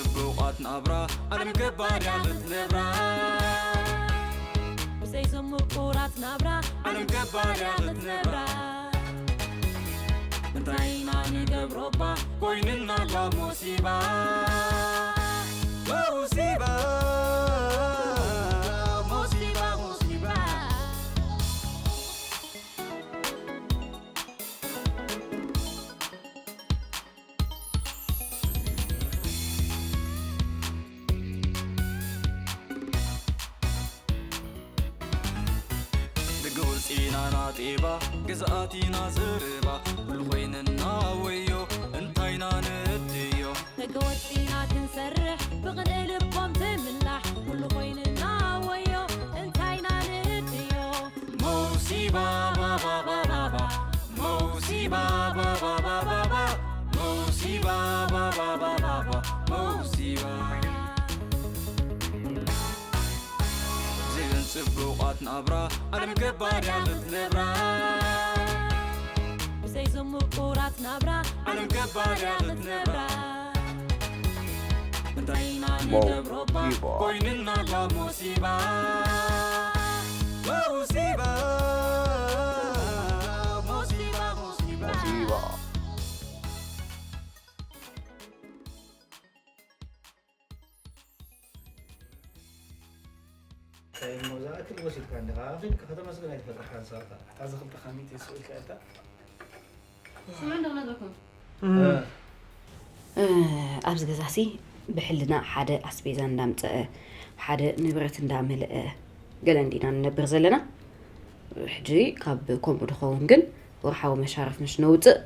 ጽቡቓት ናብራ ዓለም ገባር እያ ክትነብራ። ብዘይ ዘምቁራት ናብራ ዓለም ገባር እያ ክትነብራ። እንታይ ኢና ንገብሮ እባ ኮይንና ኣላ ሞሲባ። ሞሲባ፣ ሞሲባ፣ ሞሲባ። ደገ ወፂና ናጤባ ግዝኣቲና ዘረባ ኩሉ ኮይንና ወዮ እንታይና ንእድዮ። ደገ ወፂና ክንሰርሕ ብቕንኢ ልቦም ትምላሕ ኩሉ ኮይንና ወዮ እንታይና ንእድዮ። ሞሲባ ባባባባባ ሞሲባ ባባባባባ ሞሲባ ባባባባባ ሞሲባ። ብዘይን ጽቡቓት ናብራ ዓለም ገባር እያ ክትነብራ። ብዘይ ዘምቁራት ናብራ ዓለም ገባር እያ ክትነብራ። እንታይ ኢና ንገብሮ እባ ኮይንና ኣላ ሞሲባ። ሞሲባ፣ ሞሲባ፣ ሞሲባ። ሞሲባ። እንታይ እሞ ዝኣክል ወሲድካ እንዲኻ? ኣኺልካ ከተመስግን ኣይትፈጥርካን ሰብካ። እታ ዝኽልተኻ ሚእቲ ስቕ ኢልካ እታ ስምዑ እንዶ ክነግረኩም። እ፣ ኣብዚ ገዛሲ ብሕልና ሓደ ኣስቤዛ እንዳምፀአ፣ ሓደ ንብረት እንዳመልአ፣ ገለ እንዲና ንነብር ዘለና። ሕጂ ካብ ከምኡ ድኸውን ግን ወርሓዊ መሻርፍ ምስ ነውፅእ፣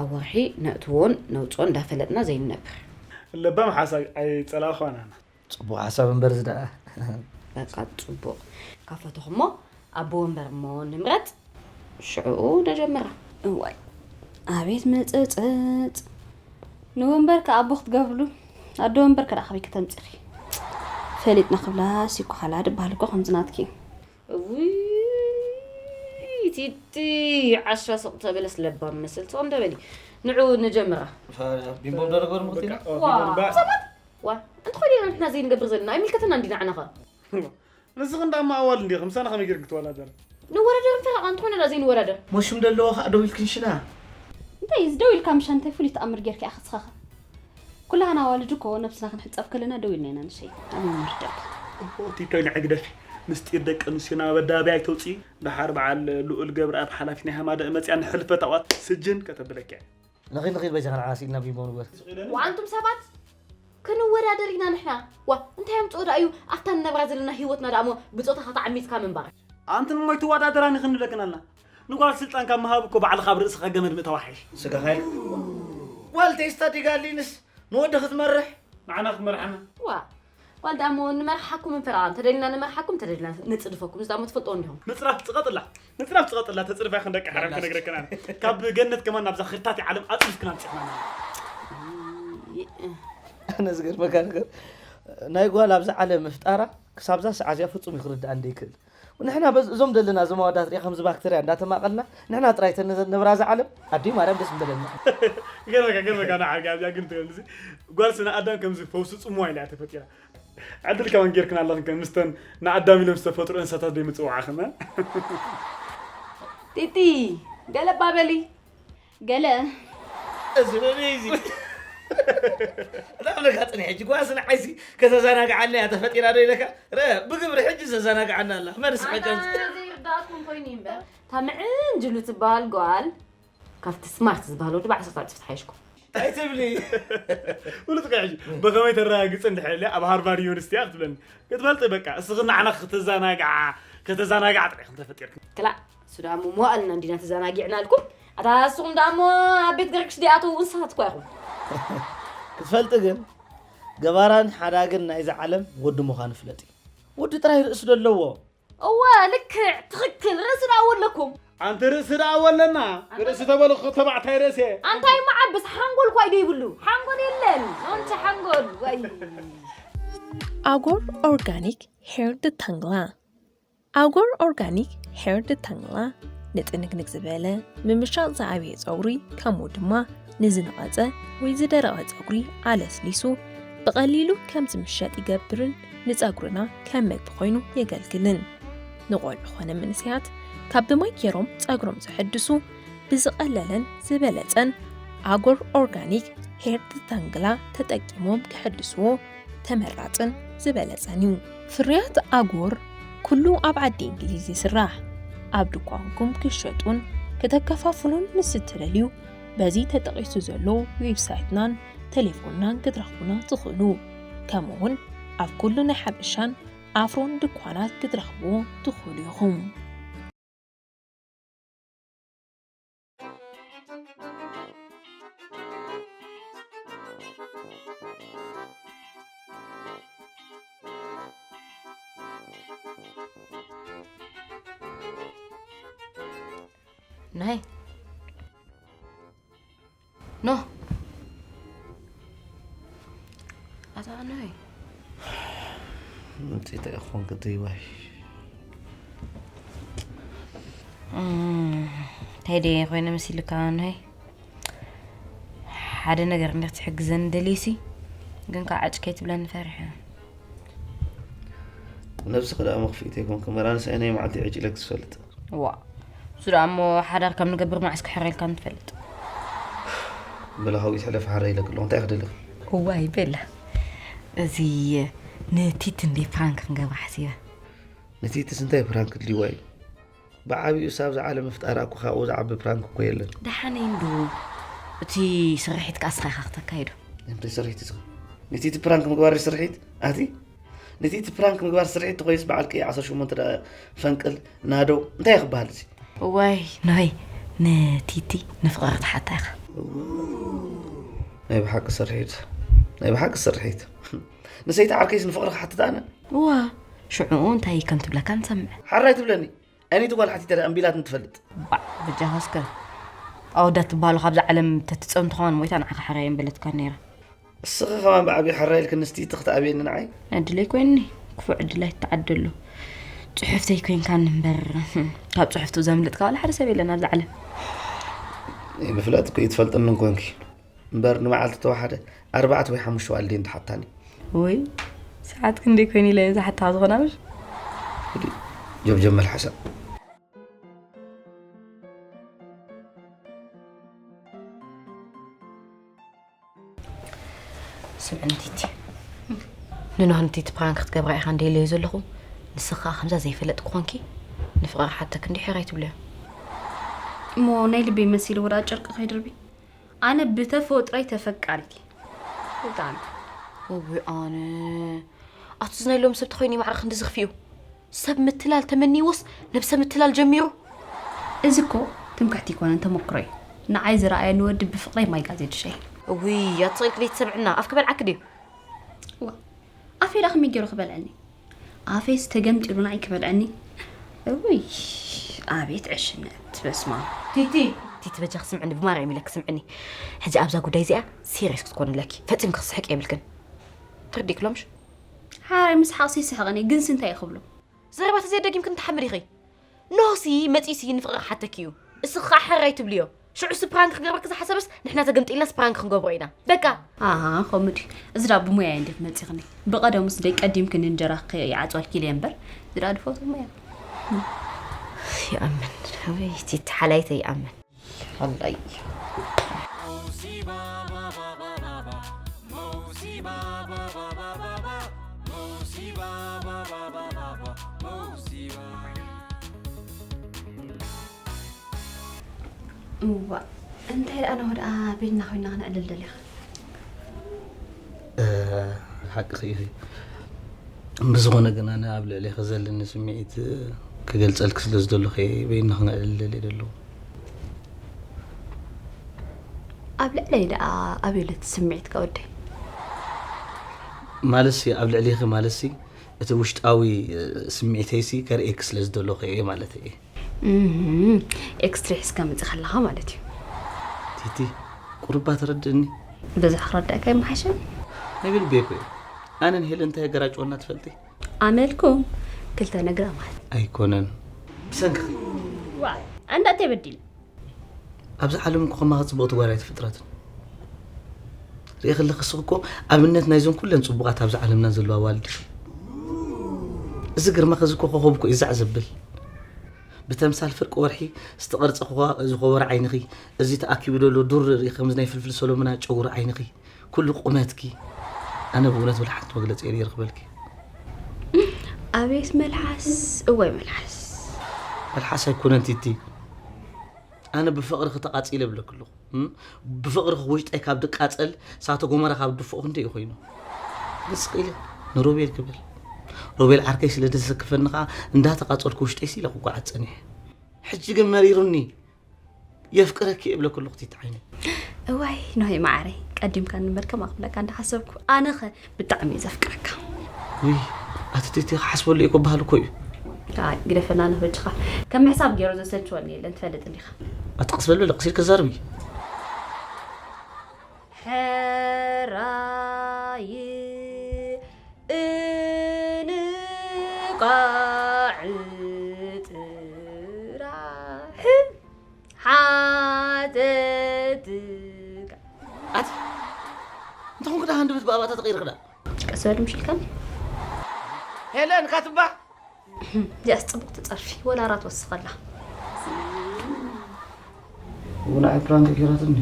ኣብ ወርሒ ነእትዎን ነውፅኦን እንዳፈለጥና ዘይንነብር። ለባም ሓሳብ ኣይጸላእኳን ኣነ። ጽቡቕ ሓሳብ እምበር እዚ ደኣ። በቃ ጽቡቕ። ካብ ፈተኹሞ ኣቦ ወንበር እሞ ንምረጽ፣ ሽዕኡ ነጀምራ። እዋይ፣ ኣቤት ምጽጽጽ። ንወንበር ከኣ ኣቦ ክትገብርሉ፣ ኣዶ ወንበር ከኣ ካበይ ከተምጽኺ? ፈሊጥና ክብላ ሲኮ ሓላ ድበሃል እኮ ከምዚ ናትኪ። እውይ፣ ቲቲ፣ ዓሻ ስቕ ተበለስ ለባም መስል፣ ስቕ እንደ በሊ። ንዑ ንጀምራ። ቢምቦም ዶ ነበር ምኽቲና? በቃ፣ ዋ፣ ቢምቦም ባ- ሰባት! ዋ፣ እንተኾይኑ ኢና ንሕና ዘይንገብር ዘለና፣ ኣይምልከተና እንዲና ንዓና ኸ? ንስኺ እንዳ እማ ኣዋል እንዲኺ፣ ምሳና ከመይ ጌርኪ ክትወዳደሪ? ንወዳደር እንተ ደኣ እንተኾይኑ ደኣ ዘይንወዳደር። ሞሽም ደለዎ ኸኣ ደው ኢልክን ሽና። እንታይ እዚ ደው ኢልካ ምሻ እንታይ ፍሉይ ተኣምር ጌርኪ ኢኻ ንስኻ ኸ? ኩላህና ኣዋልድ እኮ ነብስና ክንሕጸብ ከለና ደው ኢልና ኢና ንሸይን። ኣነ ይርዳእካ። እሞ ቲቶይ ንዓይ ግደፊ። ምስጢር ደቂ ኣንስትዮና ኣብ ኣደባባይ ኣይተውጽኢ። ደሓር በዓል ልኡል ገብረኣብ ሓላፊ ናይ ሃማደእ መጽያ ንሕልፈት ኣዋት ስጅን ከተብለኪ እያ። ንኺድ ንኺድ በጃኻ ንዓና ስኢልና ቢምቦ ንግበር። ወኣንቱም ሰባት ክንወዳደር ኢና ንሕና። ዋ እንታይ ኣምጽኦ ደኣ እዩ ኣብታ ንነብራ ዘለና ህይወትና ደኣ እሞ ብጾታኻ ተዓሚጽካ ምንባር። ኣንትን እሞ ኣይትወዳደራን ክንብለክን ኣልና። ንጓል ስልጣን ካብ ምሃብ እኮ ባዕልኻ ኣብ ርእስኻ ገመድ ምእታው ሓይሽ። ስጋኻ ኢል ጓል ቴስታ ዲጋሊንስ ንወዲ ክትመርሕ ንዓና ክትመርሓና። ዋ ጓል ደኣ እሞ ንመርሓኩም እንፈረቓ እንተደሊና ንመርሓኩም እንተደሊና ንጽድፈኩም እዚ ደኣ እሞ ትፈልጦ እንዲኹም። ምጽራፍ ጽቐጥላ ምጽራፍ ጽቐጥላ ተጽርፋ ይኽን ደቂ ሓራም ከነግረክን ኣነ። ካብ ገነት ከማን ናብዛ ክርታቲ ዓለም ኣጽሪፍክን ኣምጺኽና። ኣነ ዝገርመካ ነገር ናይ ጓል ኣብዛ ዓለም ምፍጣራ ክሳብዛ ሰዓት እዚኣ ፍጹም ይኽርድኣ እንደይክእል። ንሕና በዚ እዞም ደለና እዞም ኣወዳት ሪኣ ከምዚ ባክተርያ እንዳተማቐልና ንሕና ጥራይ ተነብራ እዛ ዓለም ኣደይ ማርያም ደስ ምበለና። ገርመካ ገርመካ ንዓርጋ ኣብዚኣ ግን ትብል እዚ ጓል ስነ ኣዳም ከምዚ ፈውሲ ጽምዋ ኢላ እያ ተፈጢራ። ዕድል ከማን ጌርክን ኣለኽን ከም ምስተን ንኣዳም ኢሎም ዝተፈጥሩ እንስሳታት ዶ ይምጽውዓኽን? እ? ጢጢ ገለ እባ በሊ። ገለ እዚ በሊ እዚ እታ ብለካ ጽኒሕ ሕጂ ጓስ ንዓይሲ ከተዘናግዓልና እያ ተፈጢራ ዶ ኢለካ? ረ ብግብሪ ሕጂ ዘዘናግዓና ኣላ። መን ስሕቀ? ኣታ ዘይርዳእኩም ኮይኑ እዩ እምበር። እታ ምዕንጅሉ ትበሃል ጓል ካብቲ ስማርት ዝበሃል ወዲ በዓል ሰርታ ዕጽፍቲ ሓይሽኩም። እንታይ ትብሊ? ፍሉጥ ቀይ ሕጂ ብኸመይ ተረጋግጽ እንድሕር ኢለ ኣብ ሃርቫርድ ዩኒቨርሲቲ እያ ክትብለኒ ክትፈልጢ በቃ እስኺ ንዓና ከተዘናግዓ ከተዘናግዓ ጥራይ ኢኽን ተፈጢርክን። ክላእ እሱ ደኣ እሞ መዋእልና እንዲና ተዘናጊዕናልኩም። ኣታ እስኹም ደኣ እሞ ኣብ ቤት ገርግሽ ደይኣተው እንስሳት እኳ ኢኹም። ክትፈልጢ ግን ገባራን ሓዳግን ናይዛ ዓለም ወዲ ምዃኑ ፍለጢ። ወዲ ጥራይ ርእሲ ዶ ኣለዎ? እወ ልክዕ ትኽክል ርእሲ ደኣ ወለኩም። ኣንቲ ርእሲ ደኣ ወለና ርእሲ ተበልኹ ተባዕታይ ርእሲ። ኣንታይ መዓብስ ሓንጎል ኳይ ዶ ይብሉ ሓንጎል የለን። ኖንተ ሓንጎል ወይ። ኣጎር ኦርጋኒክ ሄር ድታንግላ። ኣጎር ኦርጋኒክ ሄር ድታንግላ ንጥንቅንቅ ዝበለ ምምሻቕ ዝዓበየ ጸጉሪ ከምኡ ድማ ንዝነቐጸ ወይ ዝደረቐ ጸጉሪ ኣለስሊሱ ብቐሊሉ ከም ዝምሸጥ ይገብርን ንጸጉርና ከም መግቢ ኮይኑ የገልግልን። ንቖልዑ ኾነ መንእሰያት ካብ ብማይ ገይሮም ጸጉሮም ዘሐድሱ ብዝቐለለን ዝበለጸን ኣጎር ኦርጋኒክ ሄር ዲታንግላ ተጠቂሞም ክሕድስዎ ተመራጽን ዝበለጸን እዩ። ፍርያት ኣጎር ኩሉ ኣብ ዓዲ እንግሊዝ ይስራሕ። ኣብ ድኳንኩም ክሸጡን ከተከፋፍሉን ምስ እትደልዩ በዚ ተጠቒሱ ዘሎ ዌብሳይትናን ቴሌፎንናን ክትረኽቡና ትኽእሉ። ከምኡውን ኣብ ኩሉ ናይ ሓበሻን ኣፍሮን ድኳናት ክትረኽብዎ ትኽእሉ ኢኹም። ናይ ኖ ኣታ ናይ ምጽኢታ ይኾን ክትይዋይ እንታይ ደየ ኮይነ መሲልካ ናይ ሓደ ነገር እንደ ክትሕግዘኒ ደልዩሲ ግን ከዓ ዕጭ ከይትብለኒ ፈሪሐ። ነብስኺ ደኣ መኽፍኢት ኣይኮንክን፣ መራንስ ኣይ ናይ መዓልቲ ዕጭ ኢለኪ ዝፈልጥ። ዋ፣ እሱ ደኣ እሞ ሓዳር ከም ንገብር መዓስ ክሕረልካ ንፈልጥ። በላ፣ ካብኡ ይትሕለፍ ሓራ ኢለኪ ኣለኹ። እንታይ ክደልኺ? እዋይ በላ፣ እዚ ንቲቲ እንደ ፕራንክ ክንገብራ ሓሲበ። ንቲትስ እንታይ ፕራንክ ድልዋ እዩ? ብዓቢኡ ሳብ ዝዓለ ምፍጣራ እኮ ካብኡ ዝዓቢ ፕራንክ እኮ የለን። ደሓነይ እንዶ እቲ ስርሒት ከኣ እስኻ ኢኻ ክተካይዶ። እንታይ ስርሒት እስኻ? ነቲ እቲ ፕራንክ ምግባር ስርሒት ኣቲ? ነቲ እቲ ፕራንክ ምግባር ስርሒት ተኾይስ በዓል ቀይ ዓሰርተ ሸሞንተ ደኣ ፈንቅል ናዶ እንታይ ክበሃል እዚ? እዋይ ናይ ንቲቲ ንፍቕሪ ትሓታ ኢኻ። ናይ ብሓቂ ስርሒት፣ ናይ ብሓቂ ስርሒት። ንሰይቲ ዓርከይስ ንፍቕሪ ክሓትት ኣነ? እዋ ሽዑ እንታይ ከም ትብለካ ንሰምዕ። ሓራይ ትብለኒ። ኣየነይቲ ጓል ሓቲተ ደኣ እምቢ ኢላትኒ ትፈልጥ? ባዕ በጃኻ እስከ ኣወዳት ትበሃሉ ካብዛ ዓለም ተትጸንቱ ከማን ሞይታ ንዓኻ ሓራይ እምበለትካ ነይራ። እስኺ ከማን ብዓብዪ ሓራይ ኢልክኒ እስቲ እቲ ክትኣብየኒ ንዓይ። ዕድለይ ኮይኒ ክፉእ ዕድል ኣይተዓደሎ። ጽሑፍተይ ኮይንካኒ እምበር ካብ ጽሑፍቱ ዘምልጥካ ዋላ ሓደ ሰብ የለን ኣብዛ ዓለም። ይህ ምፍላጥ እኮ እዩ ትፈልጥኒ እንኮንኪ። እምበር ንመዓልቲ ተወሓደ ኣርባዕተ ወይ ሓሙሽተ ዋልዲ እንተሓታኒ። ወይ ሰዓት ክንደይ ኮይኑ ኢለ እየ ዝሓታ ዝኾና ምሽ? ጀብጀብ መልሓሳ። ስምዕኒ ቲቲ፣ ንኖህ ንቲቲ ፕራንክ ክትገብራ ኢኻ እንደለዩ ዘለኹ። ንስኻ ከምዛ ዘይፈለጥ ክኾንኪ ንፍቕሪ ሓተክ እንዲ ሕራይ ትብልዮ። እሞ ናይ ልበይ መሲሉ ወዳ ጨርቂ ከይድርቢ። ኣነ ብተፈጥሮይ ተፈቃሪት እየ። ብጣዕሚ። እውይ ኣነ ኣቱስ ናይ ሎም ሰብ ተኾይኑ ማዕረ ክንዲ ዝኽፍዩ ሰብ ምትላል ተመኒዎስ ነብሰ ምትላል ጀሚሩ። እዚ እኮ ትምክሕቲ ኣይኮነን ተመክሮ እዩ። ንዓይ ዝረኣየኒ ወዲ ብፍቕረይ ማይ ጋዜ ድሸይ። እውይ ኣትኽእል ክደይ ትሰምዕና ኣፍ ክበልዓክ ድዩ? ዋ ኣፈይ ዳ ከመይ ገይሩ ክበልዐኒ? ኣፈይስ ተገምጢሉ ንዓይ ክበልዐኒ። እውይ ኣቤት ዕሽነት በስማ። ቲቲ ቲቲ በጃ ክስምዕኒ ብማርያም ኢለክ ስምዕኒ። ሕጂ ኣብዛ ጉዳይ እዚኣ ሲሪየስ ክትኮን ኣለኪ። ፈጺምክ ክስሕቅ የብልክን። ትርዲክ ሎምሽ ሓራይ ምስሓቕሲ ይስሕቕኒ ግንስ እንታይ ክብሎ? ዘረባ ተዘይደጊምክን ትሓምድ ኢኺ። ኖሲ መጺሲ ንፍቕሪ ሓተኪ እዩ። እስኻ ሓራይ ትብልዮ። ሽዑ ስፕራንክ ክንገብረኪ ዝሓሰበስ ንሕና ተገምጢልናስ ፕራንክ ክንገብሮ ኢና። በቃ። ኣሃ ከምኡ ድዩ? እዚ ዳ ብሙያ እንዴት መጺኽኒ? ብቐደሙስ ደይ ቀዲምክን እንጀራ ይዓጽወልኪ ኢለ እምበር እዚ ዳ ድፈቱ ሙያ። ይኣምን። ወይ እቲ ሓላይተ ይኣምን። ሓላይ። እዋ እንታይ ደኣ ነው ደኣ ቤትና ኮይና ክነዕልል ደሊኻ? ሓቅኺ ኢኺ። ብዝኾነ ግን ኣነ ኣብ ልዕሌኺ ዘለኒ ስምዒት ክገልጸልኪ ስለ ዝደለኹ እየ በይንና ክነዕልል ደልየ ዘለኹ። ኣብ ልዕለይ ደኣ ኣበይ ኣሎ እቲ ስምዒትካ ወደይ? ማለትሲ ኣብ ልዕሌኺ ማለትሲ እቲ ውሽጣዊ ስምዒተይሲ ከርእየኪ ስለ ዝደለኹ እየ ማለት እየ። እህ፣ ኤክስትሪ ሒዝካ መጺኻ ኣለኻ ማለት እዩ። ቲቲ፣ ቁሩባ ተረድእኒ። በዛ ክረዳእካ ይመሓሸኒ። ናይ ብልቢ እኮ እዩ። ኣነን ሄለን እንታይ የገራጭወና ትፈልጢ? ኣመልኩም ክልተ ነግራማት። ኣይኮነን። ብሰንክኺ። ዋ፣ ኣንዳ እንታይ በዲለ? ኣብዚ ዓለም እኮ ከማኺ ጽብቕቲ ጓል ኣይተፈጥራትን። ርኢኺ ኣለኺ፣ እስኺ እኮ ኣብነት ናይዞን ኩለን ጽቡቓት ኣብዚ ዓለምና ዘለዋ ኣዋልድ። እዚ ግርማኺ እዚ እኮ ኮኾብ እኮ እዩ ዛዕ ዘብል። ብተምሳል ፍርቂ ወርሒ ዝተቐርጸ ኮኾ-፣ ዝኸበረ ዓይንኺ፣ እዚ ተኣኪቡ ዘሎ ዱር ርኢኺ ከምዚ ናይ ፍልፍል ሰሎምና ጨጉሪ ዓይንኺ፣ ኩሉ ቁመትኪ። ኣነ ብእውነት ብልሓት መግለጺ የለ ይርኽበልኪ። ኣቤት መልሓስ፣ እዋይ መልሓስ። መልሓስ ኣይኮነን ቲቲ። ኣነ ብፍቕርኺ ተቓጺለ እብለኪ ኣለኹ። እም? ብፍቕርኺ ውሽጠይ ካብ ድቃጸል፣ እሳተ ጎመራ ካብ ድፍኦ ክንደይ እዩ ኮይኑ። ግን ስቕ ኢለ ንሮቤል ክብል። ሮቤል ዓርከይ ስለ ደሰክፈኒ ኸዓ እንዳተቓጸልኩ ውሽጠይ ሲለ ክጓዓዝ ጸኒሐ። ሕጂ ግን መሪሩኒ። የፍቅረኪ እብለኪ ኣለኹ ቲቲ ዓይነይ። እዋይ ኖሄ መዓረይ፣ ቀዲምካ ንመርከም ኣኽብለካ እንዳሓሰብኩ፣ ኣነኸ ብጣዕሚ እየ ዘፍቅረካ። ውይ፣ ኣቲ ቲቲ ክሓስበሉ እየ ክበሃል እኮ እዩ። ኣይ ግደፈና ንኽበጅኻ። ከም ምሕሳብ ገይሩ ዘሰልችወኒ የለን፣ ትፈልጥ እንዲኻ። ኣቲ ቀስ በል በል፣ ቀስ ኢልኪ ተዛረቢ። ሕራይ እንቋዕ ጥራሕ ሓተትካ። ኣቲ እንታይ ኮንክ ደኣ ሃንደበት ብኣባታ ተቐይርክ ደኣ? ቀስ በል ምሽ ኢልካኒ። ሄለን ካትባ እዚኣስ ጽቡቕ ትጸርፊ ወላ ራት ወስኸላ። ንዓይ ፕራንክ ገይራትኒ።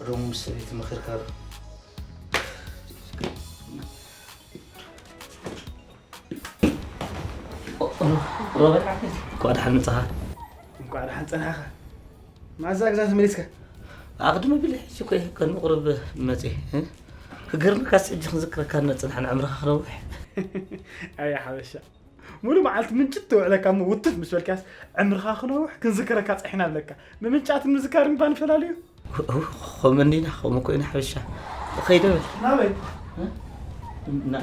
ሮም ምስ ሰበይቲ መኺርካ ዶ? ሮበል ዓበይቲ እንኳዕ ደሓን መጻኻ። እንኳዕ ደሓን ጸናሕኻ። መዓዝ እዛ ገዛ ተመሊስካ? ኣቕድሚ ቢለ ሕጂ እኮ እየ ቅድሚ ቁሩብ መጺኤ። ክገርመካስ ሕጂ ክንዝክረካ ንጸንሓ ንዕምርኻ ክነውሕ። ኣየ ሓበሻ። ሙሉእ መዓልቲ ምንጭት ትውዕለካ እሞ ውትፍ ምስ በልካስ ዕምርኻ ክነውሕ ክንዝክረካ ጸሒና ንብለካ። ምምንጫትን ምዝካርን እባ ንፈላለ እዩ። ከምኡ እንዲና ከምኡ እኮ ኢና ሓበሻ። ኸይደ በል። ናበይ?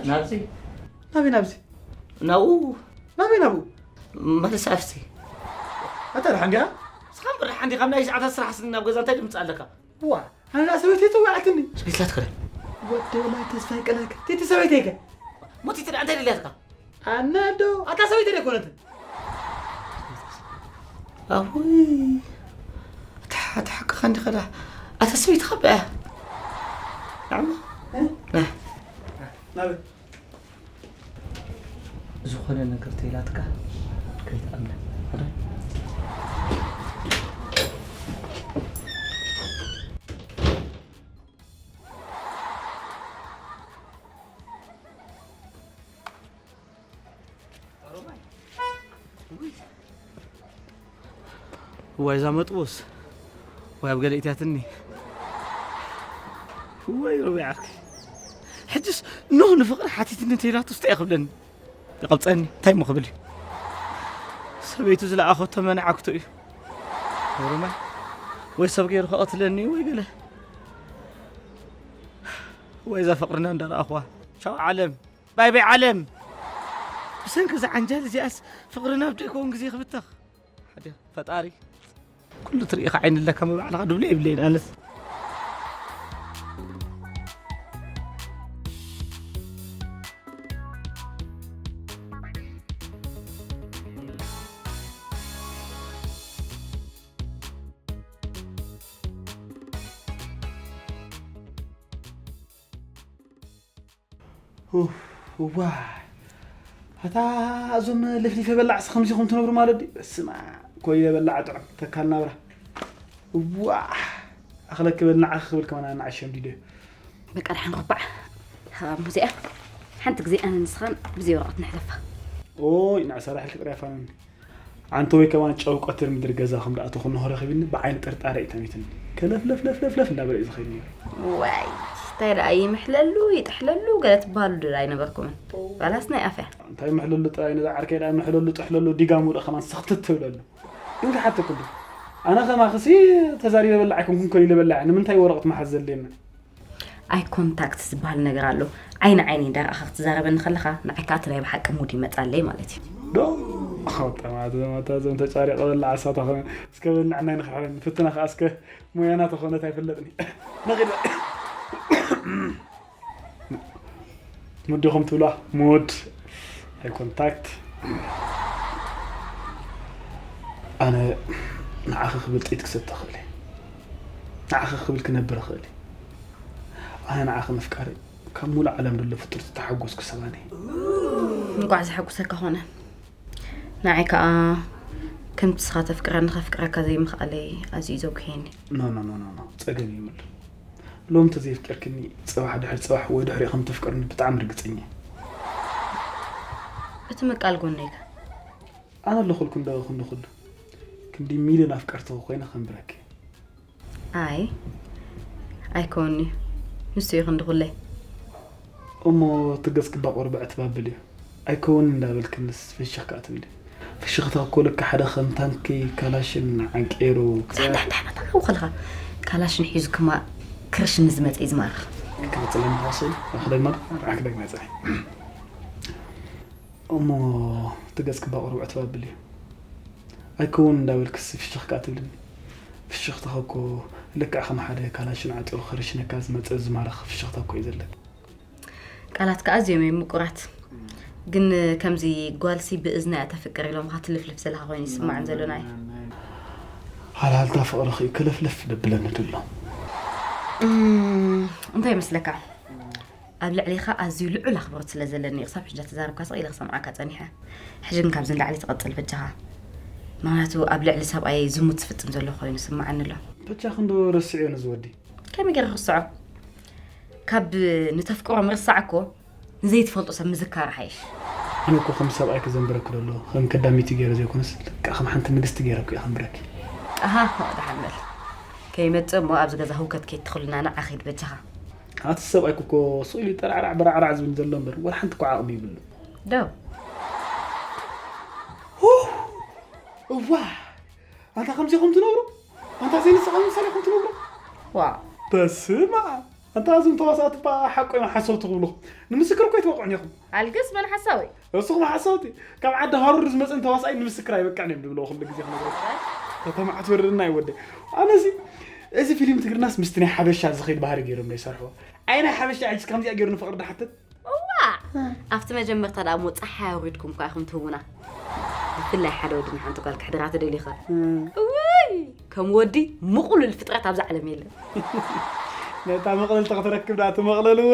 ናብዚ። ናበይ ናብዚ? ናብኡ። ናበይ ናብኡ? ማለት ኣብሲ። ኣታ ደሓን ዲኻ? ንስኻ እምበር ደሓን ዲኻ? ኣብ ናይ ሰዓታት ስራሕ ስኒ ናብ ገዛ እንታይ ድምፅእ ኣለካ? ዋ ኣነ ደኣ ሰበይተይ ፀዊዓትኒ። ሰበይቲ ላትከ? ወዲ ወላይ ተስፋይ ቀላይከ? ቲቲ ሰበይተይከ? ሞቲቲ ደኣ እንታይ ደልያትካ? ኣነ ዶ ኣታ ሰበይቲ ዶ ኣይኮነትን? ኣውይ ኣታ ኣታ ሓቅኻ እንዲኻ ዳ ኣታ ሰበይትኻ በያ። ናዕማ ናበይ? ዝኾነ ነገር ተይላትካ ከይትኣምነ። እዋይ እዛ መጥቡስ ወይ ኣብ ገለ ኢትያትኒ ወይ ሮቤ ዓርኪ ሕጅስ ኖህ ንፍቕሪ ሓቲትኒ ተይላቱ ስታይ ክብለኒ ይቐብፀኒ እንታይ እሞ ክብል እዩ ሰበይቱ ዝለኣኸቶ መናዓክቶ እዩ ኦሮማይ ወይ ሰብ ገይሩ ከቐትለኒ ወይ ገለ ወይ እዛ ፍቕርና እንዳረኣኽዋ ቻው ዓለም ባይ ባይ ዓለም ብሰንኪ እዛ ዓንጃል እዚኣስ ፍቕርና ኣብ ደይከውን ግዜ ክብተኽ ሓደ ፈጣሪ ኩሉ ትርኢኻ ዓይኒ ኣለካ መባዕልኻ ድብሎ የብለይን ኣነስ እዋ ኣታ እዞም ልፍሊፈ በላዕሲ ከምዚ ኹም ትነብሩ ማለት ድዩ? በስመ ኣብ ኮይለ በላዕ ጥዑም ተካል ናብራ። እዋ ኣኽለኪ በል ንዓኺ ክብል ከማን ኣናዕሽ ሸምዲዶ እዩ። በቃ ደሓን ክባዕ። ሃብ ሙዚኣ ሓንቲ ግዜ ኣነ ንስኻን ብዘይ ወረቐት ንሕለፋ። ኦይ ንዕ ሰራሕልኪ ጥራይ ፋነኒ። ኣንቲ ወይ ከማን ጨው ቀትር ምድሪ ገዛኹም ደኣ ተኹንኹ ረኺብኒ ብዓይኒ ጥርጣረ እዩ ተሚትኒ። ከለፍለፍለፍለፍለፍ እንዳበለ እዩ ዝኸይድ ነይሩ። ዋይ እንታይ ደኣ ይምሕለሉ ይጥሕለሉ ገለ ትበሃሉ ዶ ኣይነበርኩምን? ዋላስ ናይ ኣፍ እያ? እንታይ ምሕለሉ ጥራይ ነዛ ዓርከይ ደኣ ምሕለሉ ጥሕለሉ ዲጋሙ ደኣ ከማን ስኽትት ትብለሉ። ግን ክሓተኩም ዶ? ኣነ ከማኽሲ ተዛሪበ በላዕ ኣይኮንኩን ኮን ኢለ በላዕ ንምንታይ ወረቐት ምሓዝ ዘድልየኒ? ኣይ ኮንታክት ዝበሃል ነገር ኣሎ። ዓይኒ ዓይኒ እንዳረኣኻ ክትዛረበኒ ከለኻ ንዓይ ከዓ እቲ ናይ ብሓቂ ሙድ ይመፃለይ ማለት እዩ። ዶ ጠማተ ማታ ዘም ተጫሪቀ በላ ዓሳ ተኾነ እስከ በልዕ ናይ ንኽሕረኒ ፍትና ከዓ እስከ ሞያና ተኾነት ኣይፍለጥኒ ነቒል ሙድ ዲኹም ትብልዋ? ሙድ። ኣይ ኮንታክት። ኣነ ንዓኺ ክብል ጥይት ክሰቲ እኽእል እየ። ንዓኺ ክብል ክነብር እኽእል እየ። ኣነ ንዓኺ ምፍቃረይ ካብ ሙሉእ ዓለም ዘሎ ፍጡር ዝተሓጎስኩ ሰብ ኣነ እየ። እንቋዕ ዘሐጉሰካ ኾነ። ንዓይ ከኣ ከምቲ ንስኻ ተፍቅረኒ ከፍቅረካ ዘይምኽኣለይ ኣዝዩ እዩ ዘጉህየኒ። ኖ ኖ ኖ ኖ ኖ፣ ጸገም የብሉን። ሎሚ እንተዘየፍቂርክኒ፣ ጽባሕ ድሕሪ ጽባሕ ወይ ድሕሪኡ ከም ተፍቅርኒ ብጣዕሚ ርግጸኛ እየ። እቲ ምቃል ጎነይካ። ኣነ ኣለኹልኩ እንዶ ክንዲ ኩሉ። ክንዲ ሚልዮን ኣፍቀርትኺ ኮይነ ከንብረኪ። ኣይ፣ ኣይከውን'ዩ። ንሱ እዩ ክንዲ ኩለይ። እሞ እቲ ገጽኪ ባቆርብዐ ትባብል እዩ። ኣይከውንን እንዳበልክንስ ፍሽኽ ከኣ ትብሊ። ፍሽኽታ እኮ ልክዕ ሓደ ከም ታንኪ ካላሽን ዓንቄሩ። ዳሕና፣ ዳሕና፣ ዳሕና፣ ታው ከለኻ ካላሽን ሒዙ ክማ ክርሽን ዝመጸ እዩ ዝማርኽ። ክቕጽል ምኻስል፣ ክደግማ፣ ክደግማ ይጸኒ። እሞ እቲ ገጽኪ ባቆርብዐ ትባብል እዩ። ኣይከውንን እንዳበልክስ ፍሽኽ ከኣ ትብልኒ። ፍሽኽታኺ እኮ ልክዕ ከም ሓደ ካላሽን ዓጢቑ ክርሽነካ ዝመጸ ዝማርኽ ፍሽኽታ እኮ እዩ ዘለኪ። ቃላትካ ኣዝዮም እዮም ምቁራት። ግን ከምዚ ጓልሲ ብእዝና እያ ተፍቅር ኢሎምኻ ትልፍልፍ ዘለኻ ኮይኑ ይስማዕን ዘሎ ናይ። ሃልሃልታ ፍቕርኺ ክልፍልፍ ደብለኒ ድሎ። እም፣ እንታይ ይመስለካ? ኣብ ልዕሌኻ ኣዝዩ ልዑል ኣኽብሮት ስለ ዘለኒ ክሳብ ሕጂ እንዳተዛረብካ ስቕ ኢለ ክሰምዓካ ጸኒሐ። ሕጂ ግን ካብዚ ንላዕሊ ትቐጽል በጃኻ። ምኽንያቱ ኣብ ልዕሊ ሰብኣየይ ዝሙት ዝፍጽም ዘሎ ኮይኑ ይስምዓኒ ኣሎ። በጃኺ እንዶ ረስዕዮ ነዚ ወዲ። ከመይ ገይረ ክርስዖ? ካብ ንተፍቅሮ ምርሳዕ እኮ ንዘይትፈልጦ ሰብ ምዝካር ሓይሽ። ኣነ እኮ ከም ሰብኣይ ክዘንብረኪ ደሎ ከም ከዳሚቲ ገይረ ዘይኮነስ ልክዕ ከም ሓንቲ ንግስቲ ገይረ እኮ እየ ከንብረኪ። ኣሃ፣ ደሓን በል። ከይመጽእ እሞ ኣብዚ ገዛ ህውከት ከይትኽሉና ንዓ ኺድ በጃኻ። ኣቲ ሰብኣይኪ እኮ ስቕ ኢሉ ጠራዕራዕ በራዕራዕ ዝብል ዘሎ እምበር ወላ ሓንቲ እኮ ዓቕሚ ይብሉ። ደው። ሁ! እዋ! ኣንታ ከምዚ ኢኹም ትነብሩ? ኣንታ ዘይንስቕ ምሳሌ ኢኹም ትነብሩ? ዋ። በስመ ኣብ! ኣንታ እዞም ተዋሳእቲ እባ ሓቆም እዮም ሓሰውቲ ክብሉኹም። ንምስክር እኮ ኣይትበቕዑን ኢኹም። ኣልግስ መን ሓሳዊ? ንስኹም ሓሰውቲ። ካብ ዓዲ ሃሩር ዝመጸን ተዋሳኣይ ንምስክር ኣይበቅዕን እዮም ዝብልዎ ኩሉ ግዜ ክነግረኩም። ከተማ ዓትበርድና እዩ ወደይ። ኣነሲ እዚ ፊልም ትግርናስ ምስቲ ናይ ሓበሻ ዝኸይድ ባህሪ ገይሮም ነው ይሰርሕዎ። ኣይ ናይ ሓበሻ ሕጅስ ከምዚኣ ገይሩ ንፍቕሪ ድሓትት? እዋ! ኣብቲ መጀመርታ ደኣ እሞ ጸሓይ ኣውሪድኩም እኳ ኢኹም ትህቡና። ብፍላይ ሓደ ወዲ ንሓንቲ ጓል ክሕድራ ተደሊኻ። እም። እውይ! ከም ወዲ ምቑሉል ፍጥረት ኣብዛ ዓለም የለን። ነታ መቕለልቲ ክትረክብ ደኣ ትመቕለልወ።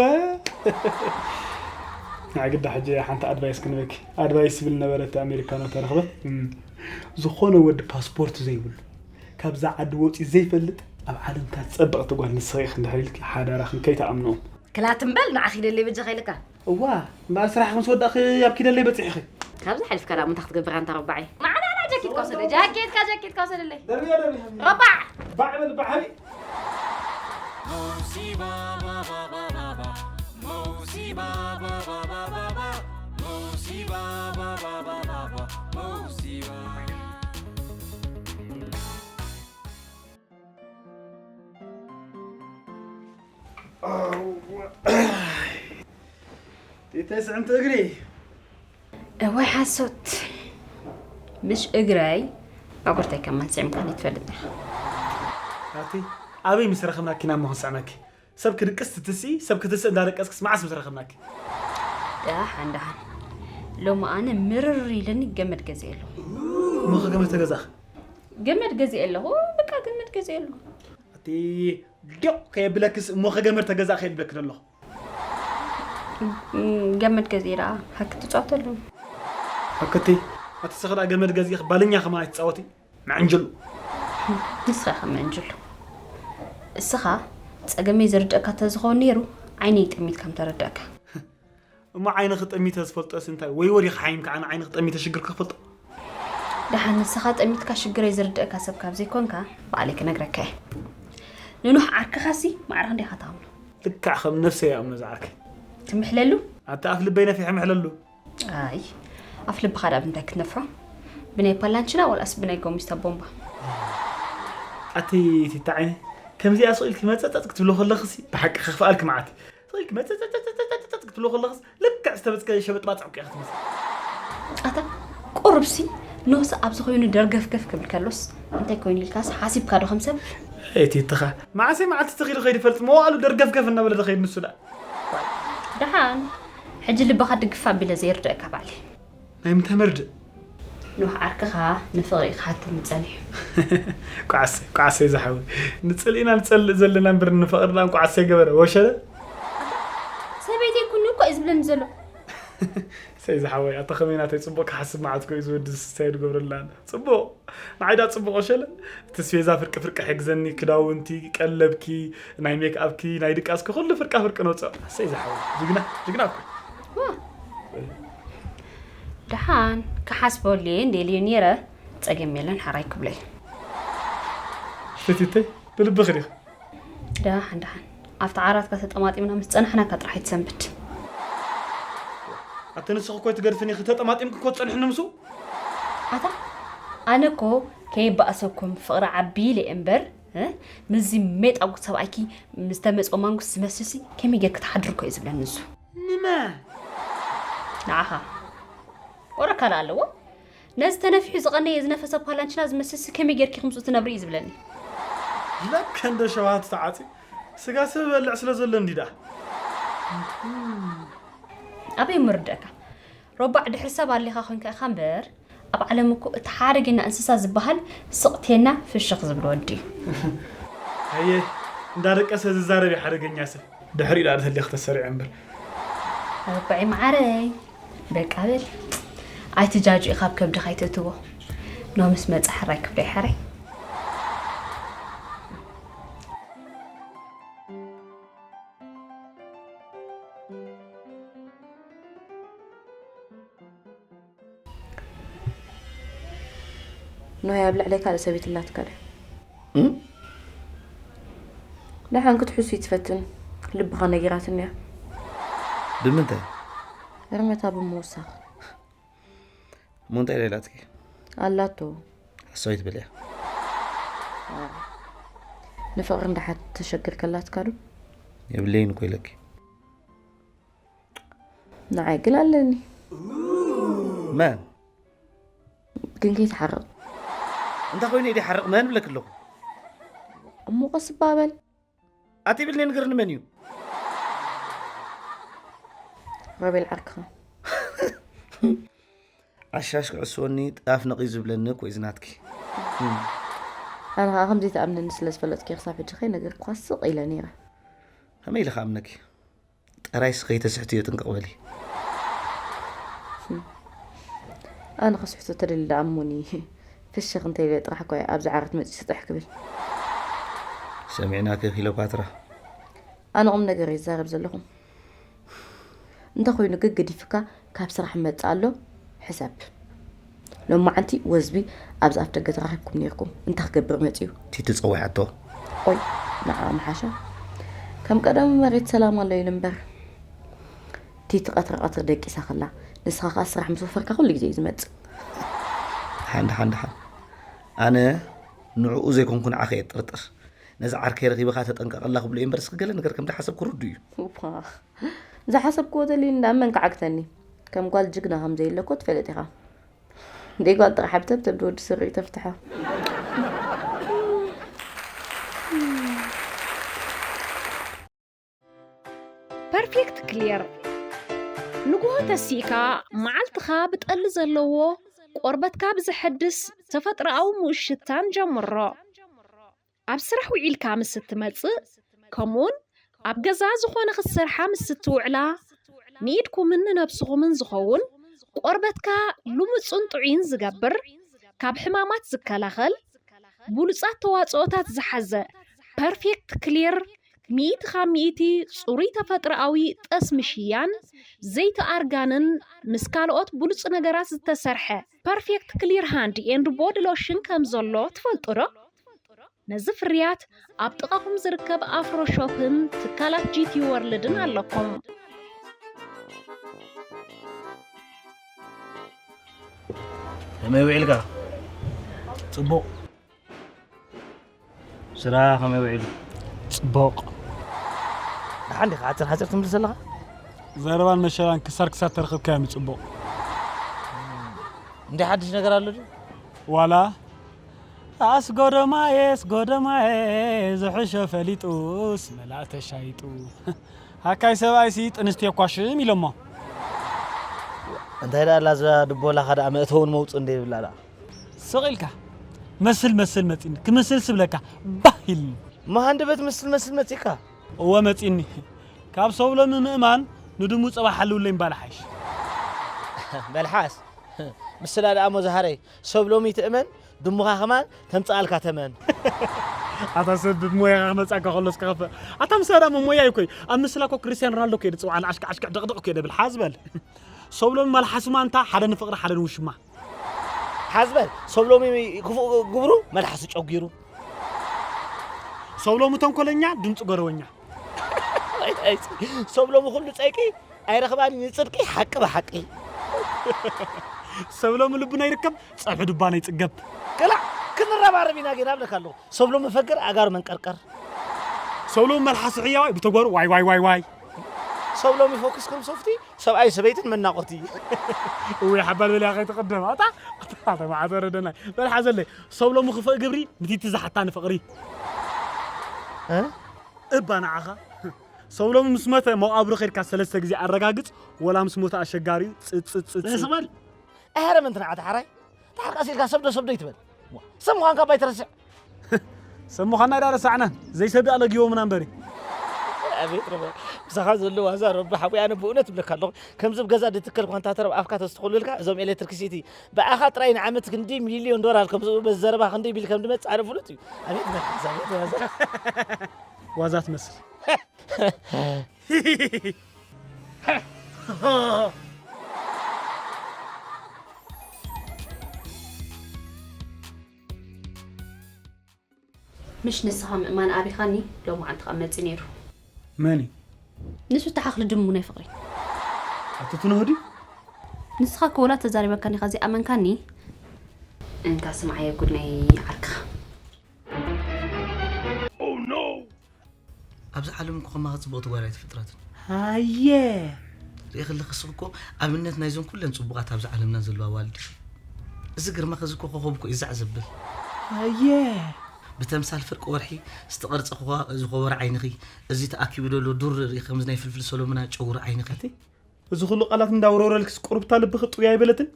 ናይ ግዳ ሕጂ ሓንቲ ኣድቫይስ ክንበኪ። ኣድቫይስ ዝብል ነበረ እቲ ኣሜሪካኖ ተረኽበ። እም። ዝኾነ ወዲ ፓስፖርት ዘይብሉ፣ ካብዛ ዓዲ ወፂኡ ዘይፈልጥ፣ ኣብ ዓለም እታ ዝፀበቐት ጓል ንስኺ ኢኺ እንድሕር ኢልኪ ሓዳራኽን ከይትኣምንኦም። ክላት እምበል ንዓኺ ደለይ በጃኻ ኢልካ። እዋ፣ እምበኣር ስራሕ ምስ ወዳእኺ ኣብ ኪደለይ በፂሕኺ። ካብዚ ሓሊፍካ ደኣ እንታይ ክትገብር ኣንታ ረባዓይ? ማዕዳ፣ ና ጃኬትካ ውሰደ፣ ጃኬትካ፣ ጃኬትካ ውሰደለይ። ደርብያ፣ ደርብያ። ረባዕ! ባዕ በል፣ ባዕ በል። ቴተይ ስዕምቲ እግሪ። እዋይ ሓሶት። ምሽ እግረይ ኣጉርተይ ከማን ስዕምካኒ ትፈልጥ ኢኻ። ኣቲ ኣበይ ምስ ረኸብናኪ ናብ መኹን ስዕመኪ? ሰብ ክድቅስ ትትስኢ፣ ሰብ ክትስእ እንዳደቀስክስ መዓስ ምስ ረኸብናኪ? ደሓን ደሓን። ሎሚ ኣነ ምርር ኢለኒ ገመድ ገዚኤ ኣለኹ። እሞ ከ ገመድ ተገዛእኺ? ገመድ ገዚኤ ኣለኹ፣ በቃ ገመድ ገዚኤ ኣለኹ። ኣቲ ዲቕ ከየብለክስ እሞ ከ ገመድ ተገዛእኺ የብለኪ ዘለኹ። እም፣ ገመድ ገዚኤ ደኣ ሃክ ትጻወተሉ። ሃክቲ፣ ኣቲ ስኺ ደኣ ገመድ ገዚእኺ ባልኛ ከማን ኣይትጻወቲ። መዐንጀሉ። ንስኻ ኢኻ መዐንጀሉ። እስኻ ጸገመይ ዝርድኣካ ተዝኸውን ነይሩ፣ ዓይነይ ጠሚትካ ምተረዳእካ። እሞ ዓይንኺ ጠሚተ ዝፈልጦስ እንታይ? ወይ ወዲኺ ሓይምካ ኣነ ዓይንኺ ጠሚተ ሽግርኪ ክፈልጦ? ደሓን ንስኻ ጠሚትካ ሽግረይ ዝርድኣካ ሰብ ካብ ዘይኮንካ፣ ባዕለይ ክነግረካ እየ። ንኑሕ ዓርክኻሲ ማዕረ ክንደይ ኢኻ ትኣምኖ? ልክዕ ከም ነፍሰይ ይኣምኖ ዝዓርከይ። ትምሕለሉ? ኣቲ ኣፍ ልበይ ነፊሐ ምሕለሉ። ኣይ፣ ኣፍ ልብኻ ደኣ ብምንታይ ክትነፍሖ? ብናይ ፓላንችና ዋላስ ብናይ ጎሚስታ ቦምባ? ኣቲ ቲታ ዓይነ፣ ከምዚኣ ስቕ ኢልኪ መጸጸጽ ክትብሎ ከለኽሲ ብሓቂ ከኽፍኣልኪ መዓት። ስቕ ኢልኪ መጸጸጸጽ ክትብሎ ከለኽስ ልክዕ ዝተበጽከ ሸበጥ ባጽዕ እኮ ኢኻ ትመስሊ። ኣታ ቁሩብሲ ኖስ ኣብዚ ኮይኑ ደርገፍገፍ ክብል ከሎስ እንታይ ኮይኑ ኢልካስ ሓሲብካ ዶ ከም ሰብ? ኣይ ቲትኻ፣ መዓሰይ መዓልቲ ተኺሉ ከይዱ ይፈልጥ፣ መዋእሉ ደርገፍገፍ እናበለ ዶ ከይዱ ንሱ ደኣ? ደሓን፣ ሕጂ ልብኻ ድግፍ ኣቢለ ዘይርድእካ ባዕለይ። ናይ ምንታይ መርድእ? ኖህ ዓርክኻ ንፍቕሪ ክሓተኒ ጸኒሑ። ቋዕሰ ቋዕሰ ዝሓዊ፣ ንጽልኢና ንጸልእ ዘለና እምበር ንፍቕርና ቋዕሰ ገበረ ወሸለ። ሰበይቲ ይኩን እኮ እዩ ዝብለኒ ዘሎ። ሰይ ዝሓወይ ኣታ ከመይ ናተይ ጽቡቕ ክሓስብ መዓት ኮዩ ዝወዲ ስታይ ድገብረላና ጽቡቕ። ንዓይዳ ጽቡቕ ወሸለ። እቲ ስቤዛ ፍርቂ ፍርቂ ሕግዘኒ፣ ክዳውንቲ፣ ቀለብኪ፣ ናይ ሜክ ኣፕኪ፣ ናይ ድቃስኪ ኩሉ ፍርቃ ፍርቂ ነውጽኦ። ሰይ ዝሓወይ ጅግና ጅግና እኮ። ደሓን ክሓስበሉ እየ እንዴልዩ ነይረ። ጸገም የለን ሓራይ ክብለይ። ፈቲተይ ብልብኺ ዲኺ? ደሓን ደሓን ኣብቲ ዓራትካ ተጠማጢምና ምስ ጸናሕናካ ጥራሕ ኣይትሰንብድ። ኣቲ ንስኺ እኮ ኣይትገድፍን ኢኺ፣ ተጠማጢምኪ እኮ ትጸንሕኒ ምስኡ። ኣታ ኣነ እኮ ከይባእሰኩም ፍቕሪ ዓቢ ኢለ እየ እምበር እ? ምስዚ ሜጣጉት ሰብኣይኪ ምስ ተመጽኦ ማንጉስ ዝመስልሲ ከመይ ጌርኪ ትሓድሪ እኮ እዩ ዝብለኒ ንሱ። ንመን? ንዓኻ ወረ ካልእ ኣለዎ። ነዚ ተነፊሑ ዝቐነየ ዝነፈሰ ፓላንችና ዝመስልሲ ከመይ ጌርኪ ክምስኡ ትነብሪ እዩ ዝብለኒ። ለከ እንደ ሸውሃት ተዓጺ ስጋ ሰብ በልዕ ስለ ዘሎ እንዲ ደኣ። ኣበይ ምርደእካ? ረባዕ ድሕሪ ሰብ ኣሊኻ ኮንካ ኢኻ እምበር ኣብ ዓለም እኮ እቲ ሓደገና እንስሳ ዝበሃል ስቕቴና ፍሽኽ ዝብል ወዲ እዩ። ኣየ እንዳደቀሰ ዝዛረብ እዩ ሓደገኛ ሰብ። ድሕሪኡ ደኣ ተሊኽ ተሰሪዐ እምበር። ረባዒ መዓረይ በቃ በል ኣይትጃጁ ኢኻ ኣብ ከብድኻ ኣይተእትዎ። ኖ ምስ መፀ ሕራይ ክብለይ ሕራይ። ኖህ ኣብ ልዕለይ ካልእ ሰበይቲ ኣላትካ ድያ? እም? ደሓን ክትሕሱ ይትፈትን ልብኻ ነጊራትኒ እያ። ብምንታይ? ህርመታ ብምውሳኽ። እሞ እንታይ ኢላትኪ? ኣላቶ። ሓሳዊት በልያ። ንፍቕሪ እንዳሓት ተሸግር ከላትካ ዶ? የብለይን እኮ ኢለኪ። ንዓይ ግን ኣለኒ። መን? ግን ከይትሓርቕ። እንታይ ኮይኑ ኢዲ ሓርቕ መን ብለክ ኣለኹ? እሞ ቀስ እባ በል። ኣትብልኒ ንገርኒ መን እዩ? ሮቤል ዓርክኻ። ኣሻሽ ክዕስወኒ ጣፍ ነቒ ዝብለኒ እኮ እዩ ዝናትኪ። ኣነ ከዓ ከምዘይትኣምነኒ ስለ ዝፈለጥኪ ክሳብ ሕጂ ከይነገርኩኻ ስቕ ኢለ ነይረ። ከመይ ኢለ ክኣምነኪ? ጠራይስ ከይተስሕትዮ ጥንቅቕ በሊ። ኣነ ከስሕቶ ተደሊ ደኣ እሞኒ ፍሽኽ እንተይለ ጥራሕ እኮ እየ ኣብዚ ዓራት መፂኡ ስጥሕ ክብል። ሰሚዕናኪ ክሊዮፓትራ። ኣነ ቁም ነገር እየ ዝዛረብ ዘለኹ። እንተኾይኑ ግን ገዲፍካ ካብ ስራሕ መፅእ ኣሎ ሕሰብ። ሎማዓንቲ ወዝቢ ኣብዚ ኣፍ ደገ ተራኺብኩም ነይርኩም እንታይ ክገብር መፅዩ? ቲቲ ፀዊዓቶ። ቆይ ንዓ ምሓሻ። ከም ቀደሙ መሬት ሰላም ኣሎ ኢሉ እምበር። ቲቲ ቀትሪ ቀትሪ ደቂሳ ከላ ንስኻ ከዓ ስራሕ ምስ ወፈርካ ኩሉ ግዜ እዩ ዝመፅእ። ደሓን ደሓን ደሓን ኣነ ንዕኡ ዘይኮንኩ ንዓኸ እየ ጥርጥር። ነዚ ዓርከይ ረኺበ ከዓ ተጠንቀቐላ ክብሎ እየ እምበር እስኺ ገለ ነገር ከም ዝሓሰብኩ ርዱእ እዩ። እኳ ዝሓሰብክዎ ተልዩ እንዳ መን ክዓግተኒ ከም ጓል ጅግና ከም ዘየለ እኮ ትፈልጥ ኢኻ። ደይ ጓል ጥራሕ ብተብተብ ወዲ ስርኡ ተፍትሖ። ፐርፌክት ክሊር ንግሆ ተሲእካ መዓልትኻ ብጠሊ ዘለዎ ቆርበትካ ብዘሐድስ ተፈጥሮኣዊ ምኡዝ ሽታን ጀምሮ። ኣብ ስራሕ ውዒልካ ምስ እትመጽእ ከምኡውን ኣብ ገዛ ዝኾነ ክትሰርሓ ምስ እትውዕላ ንኢድኩምን ንነብስኹምን ዝኸውን ቆርበትካ ልሙጽን ጥዑይን ዝገብር ካብ ሕማማት ዝከላኸል ብሉጻት ተዋጽኦታት ዝሓዘ ፐርፌክት ክሊር ሚእቲ ካብ ሚእቲ ጽሩይ ተፈጥሮኣዊ ጠስሚ ሽያን ዘይቲ ኣርጋንን ምስ ካልኦት ብሉጽ ነገራት ዝተሰርሐ ፐርፌክት ክሊር ሃንድ ኤንድ ቦዲ ሎሽን ከም ዘሎ ትፈልጡ ዶ? ነዚ ፍርያት ኣብ ጥቓኹም ዝርከብ ኣፍሮ ሾፕን ትካላት ጂቲ ወርልድን ኣለኩም። ከመይ ውዒልካ? ጽቡቕ። ስራ ከመይ ውዒሉ? ጽቡቕ። ደሓን ዲኻ ሓፂር ሓፂር ትምልስ ዘለኻ? ዘረባን መሸራን ክሳር ክሳር ተረኽብካዮም ጽቡቕ። እንዲ ሓድሽ ነገር ኣሎ ድዩ? ዋላ ኣስጎደማየ ኣስጎደማየ ዝሕሾ ፈሊጡስ መላእ ተሻይጡ። ሃካይ ሰብኣይሲ ጥንስቲ የኳሽም ኢሎሞ። እንታይ ደኣ ኣላ እዛ ድቦላኻ ደኣ መእተውን መውፅእ እንደ ይብላ ደኣ። ስቕ ኢልካ መስል መስል መፂኒ ክምስል ስብለካ ባህ ኢልኒ። መሃንደበት ምስል መስል መፂካ። እወ መፂኒ። ካብ ሰብሎሚ ምእማን ንድሙ ፀባ ሓልውለይ ምባል ሓይሽ። መልሓስ ምስላ ደኣ ሞ ዝሃረይ ሰብሎሚ ትእመን ድሙኻ ከማን ተምፅኣልካ ተመን። ኣታ ሰብ ብሞያኻ ክመፅኣካ ከሎስ ክኸፍእ ኣታ ምሳዳ መሞያ ይኮይ ኣብ ምስላ ኮ ክርስቲያን ሮናልዶ ከይደ ፅዋዕ ንዓሽካ ዓሽካ ደቕደቕ ከይደ ብል ሓዝ በል። ሰብሎም መልሓስማ እንታ ሓደ ንፍቕሪ ሓደ ንውሽማ። ሓዝ በል ሰብሎሚ ክፉእ ግብሩ መልሓሱ ጨጒሩ። ሰብሎሚ ተንኮለኛ ድምፂ ጎረወኛ። ሰብሎሚ ኩሉ ፀይቂ ኣይረኽባን ንፅድቂ ሓቂ ብሓቂ። ሰብሎሚ ልቡ ናይ ርከብ ፀብሒ ድባ ናይ ፅገብ። ክላእ ክንረባረብ ኢና ጌና ብለካ ኣለኹ። ሰብሎሚ ፈገር ኣጋሩ መንቀርቀር። ሰብሎሚ መልሓሱ ሕያዋይ ብተጓሩ ዋይ ዋይ ዋይ ዋይ። ሰብሎሚ ፎክስ ከም ሶፍቲ ሰብኣይ ሰበይትን መናቆርቲ። እወ ሓባል በልያ ከይትቕደም ኣታ ኣታ ተማዓተ ረደናይ በልሓ ዘለይ። ሰብሎሚ ክፍእ ግብሪ ንቲቲ ዝሓታ ንፍቕሪ። እባ ንዓኻ ሰብሎም ምስ መተ መቓብሩ ኸድካ ሰለስተ ግዜ ኣረጋግጽ። ወላ ምስ ሞተ ኣሸጋሪ እዩ። ጽጽጽጽ። ስቕ በል። ኣሕረም እንትን ዓዲ ሓራይ። ተሓርቃስ ኢልካ ሰብዶ ሰብዶ ይትበል። ሰብ ምዃንካ ባይ ትረስዕ። ሰብ ምዃንና ኢዳ ረሳዕናን ዘይሰብ ኣለጊቦምና እምበሪ። ኣቤት ረበ ምሳኻ ዘሎ ዋዛ ረቢ ሓቡይ ኣነ ብእውነት እብለካ ኣለኹ። ከምዚ ብ ገዛ ድትከል ኳንታተረ ብ ኣፍካ ተስትኹልልካ እዞም ኤሌክትሪክሲቲ ብኣኻ ጥራይ ንዓመት ክንዲ ሚልዮን ዶላር ከም ዝእቡ በዚ ዘረባ ክንዲ ቢል ከም ድመጽእ ኣነ ፍሉጥ እዩ። ኣቤት መልሓስ ኣቤት ዋዛ። ዋዛ ትመስል። ምሽ ንስኻ ምእማን ኣቢኻኒ ሎማዓንቲ ኸኣ መጺ ነይሩ። መን እዩ? ንሱ እታ ሓኽሊ ድሙ ናይ ፍቕሪ። ኣቶ ትንሆ ድዩ? ንስኻ እኮ ወላ ተዛሪበካኒ ኢኻ ዘይኣመንካኒ። እንካ ስምዓዮ ጉድ ናይ ዓርክኻ። ኣብዚ ዓለም እኮ ከማኺ ጽብቕቲ ጓል ኣይተፈጥራትን። ሃየ ርእኺ ኣለኺ እስኺ እኮ ኣብነት ናይዘን ኩለን ጽቡቓት ኣብዚ ዓለምና ዘለዋ ኣዋልድ። እዚ ግርማኺ እዚ እኮ ኮኾብ እኮ እዩ ዛዕ ዘብል። ሃየ ብተምሳል ፍርቂ ወርሒ ዝተቐርጸ ኮኾ- ዝኸበረ ዓይንኺ፣ እዚ ተኣኪቡ ዘሎ ዱር ርእኺ ከምዚ ናይ ፍልፍል ሰሎምና ጨጉሪ ዓይንኺ። ኣቲ እዚ ኩሉ ቃላት እንዳወረወረልክስ ቁሩብታ ልብኺ ጥውይ ኣይበለትን?